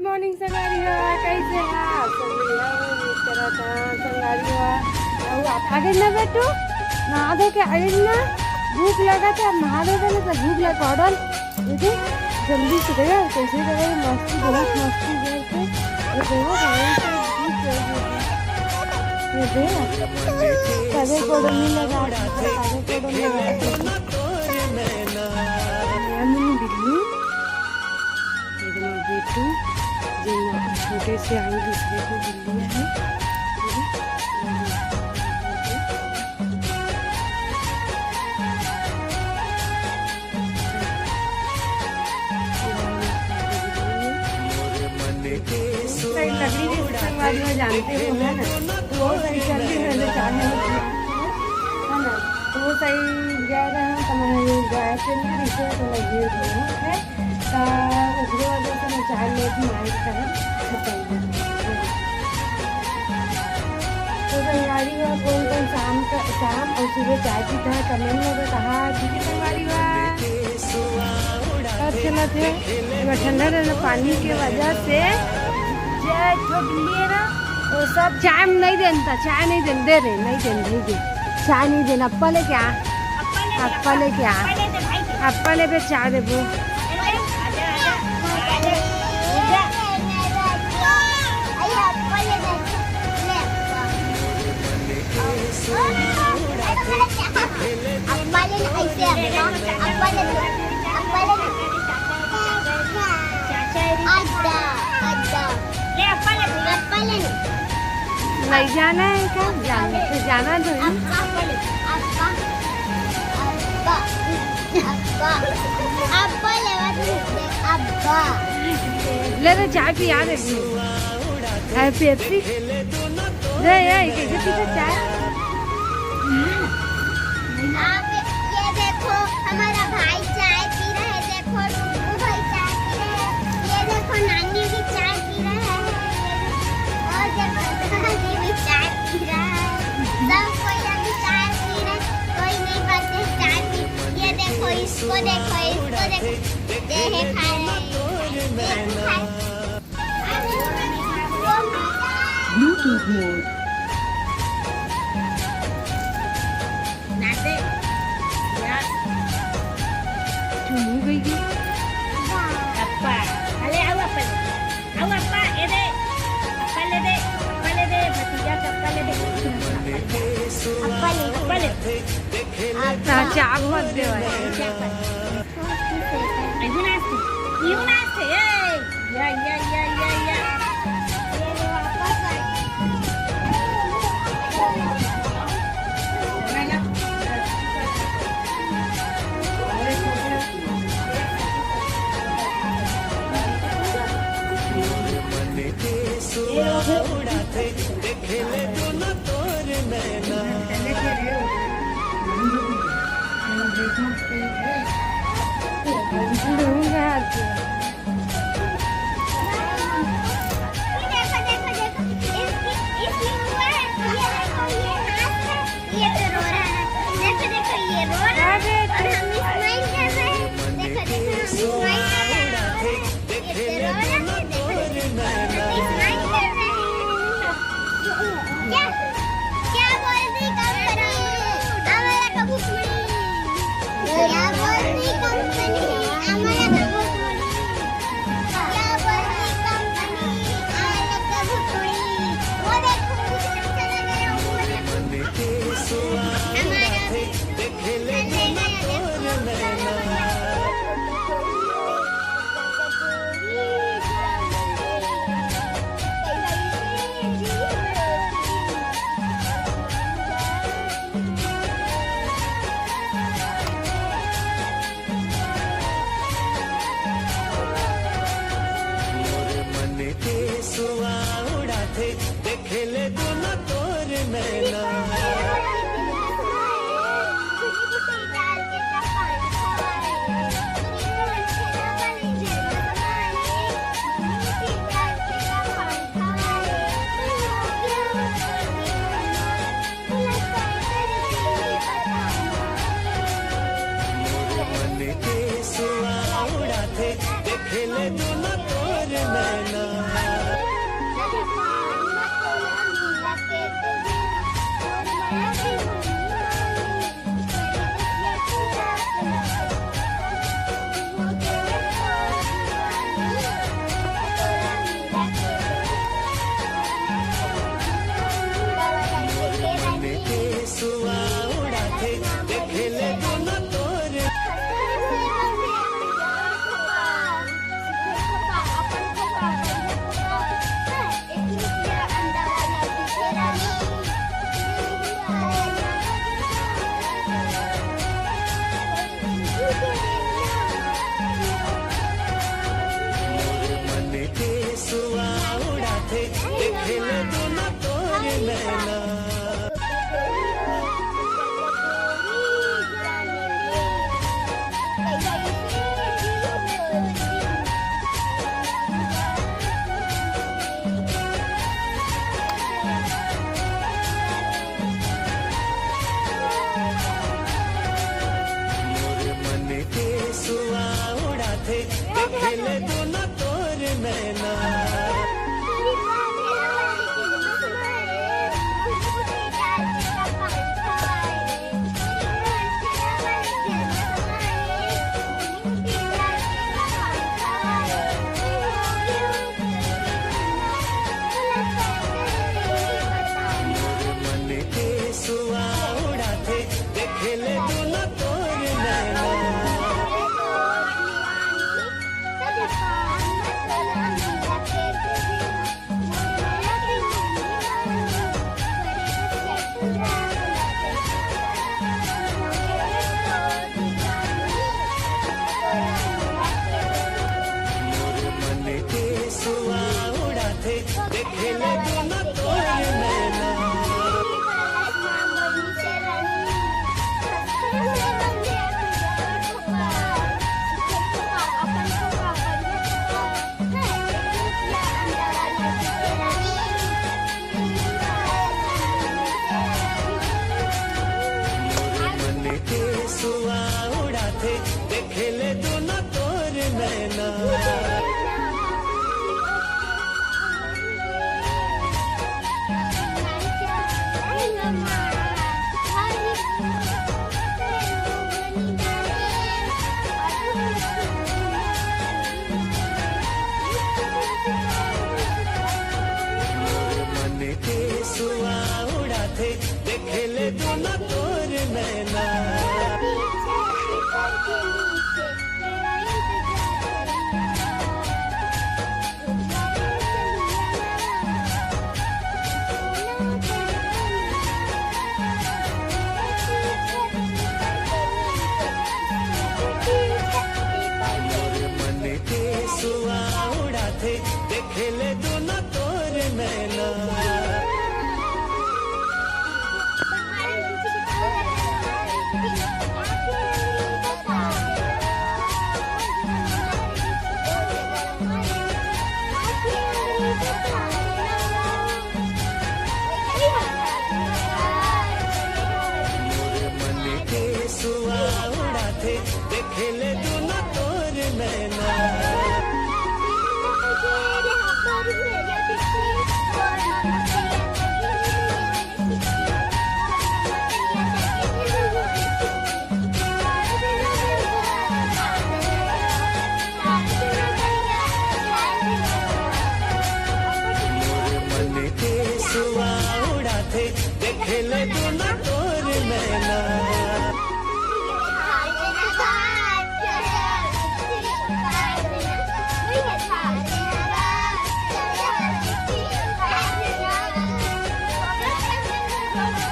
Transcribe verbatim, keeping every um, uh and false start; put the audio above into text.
Morning संगवारी हो, कैसे हो आप? सब बढ़िया हो, उम्मीद करत हन संगवारी हो। अउ आप आगे ना बेटू, नहा धो के आगे ना, भूख लगत हे, अब नहा धो के ना, तो भूख लग पाउडर, देखो, जल्दी से गया, कैसे गया, मस्ती, बहुत मस्ती करके, ये देखो, भाई, ये देखो, कदे कोडो नहीं लगा, कदे कोडो नहीं लगा। ये मम्मी बिल्ली। ये देखो बेटू, जो छोटे से आए दूसरे को बिल्ली है। साइड लकड़ी के संगवारी हो जानते हो, है ना? तो वो साइड चल रही है, चाहे हो, है ना? तो वो साइड गए रहे, तो मैं गाय के लिए रिश्ते को लगी हुई है। त ओकरे वजह से मैं चाय लेत हूँ, नाइट खाना खत्म हो गया। तो संगवारी हो, कौन कौन शाम का, शाम और सुबह चाय पीता है, कमेंट में बताहा। ठीक है संगवारी हो, अच्छा लगथे। एमा ठंडा ठंडा पानी के वजह से जे जो बिल्ली है ना, वो सब चाय नहीं देता, चाय नहीं देन, दे रहे, नहीं देन, नहीं देन, चाय नहीं देन। अप्पा ले क्या? अप्पा ले क्या? अप्पा ले बे, चाय देबो। अप्पा ले ऐसे, अप्पा, अप्पा ले, अप्पा ले। अड्डा, अड्डा। ले, अप्पा ले। अप्पा ले। नहीं जाना है क्या? जाना तो, जाना तो है। अप्पा, अप्पा ले। अप्पा, अप्पा, अप्पा। अप्पा ले, अप्पा। ले रे, चाय पिया दे। है पेप्सी? रे, ये, ये, ये पीछे चाय। आप ये देखो, हमारा भाई चाय पी रहा है। देखो, टुकू भाई चाय पी रहे हैं। ये देखो, नानी भी चाय पी रहे हैं। और देखो, दादी भी चाय पी रहा है। सब कोई अभी चाय पी रहे हैं। कोई नहीं बचे चाय पी। ये देखो, इसको देखो, इसको देखो। ये है खा रहे हैं। ये खा Bluetooth mode. नाचे। या। चुनू गई के? अप्पा। अरे, आओ अप्पा ले। आओ अप्पा, ये दे। अप्पा ले दे। अप्पा ले दे। भतीजा का अप्पा ले दे। अप्पा ले। अप्पा ले। हाँ, चाप मत दे भाई। चाप मत। Yun na este. Yun na este. Hey! Yeah, yeah, yeah, yeah, yeah. ये देखो, देखो, देखो, ये तो रो रहा है। देखो, देखो, ये रो रहा है। अरे, और हम smile कर रहे हैं। देखो, देखो, हम smile कर रहे हैं। ये तो रो रहा है, देखो, देखो, हम smile कर रहे हैं। क्या, क्या बोल रही कंपनी? हमारा कबूतर। क्या बोल रही कंपनी? हमारा कबूतर। मोर मन के सुआ उड़ाथे, देखे ले दोनों तोर नैना। नैना। मोर मन के सुआ उड़ाथे, देखे ले दुनो तोर नैना। मोर मन के सुआ उड़ाथे, देखे ले दुनो तोर नैना। मोर मन के सुआ उड़ाथे, देखे ले दुनो तोर नैना। मोर मन के सुआ उड़ाथे, देखे ले दुनो तोर नैना। मोर मन के सुआ उड़ाथे, देखे ले दुनो तोर नैना। मोर मन के सुआ उड़ाथे, देखे ले दुनो तोर नैना। मोर मन के सुआ उड़ाथे, देखे ले दुनो तोर नैना। मोर मन के सुआ उड़ाथे, देखे ले दुनो तोर नैना।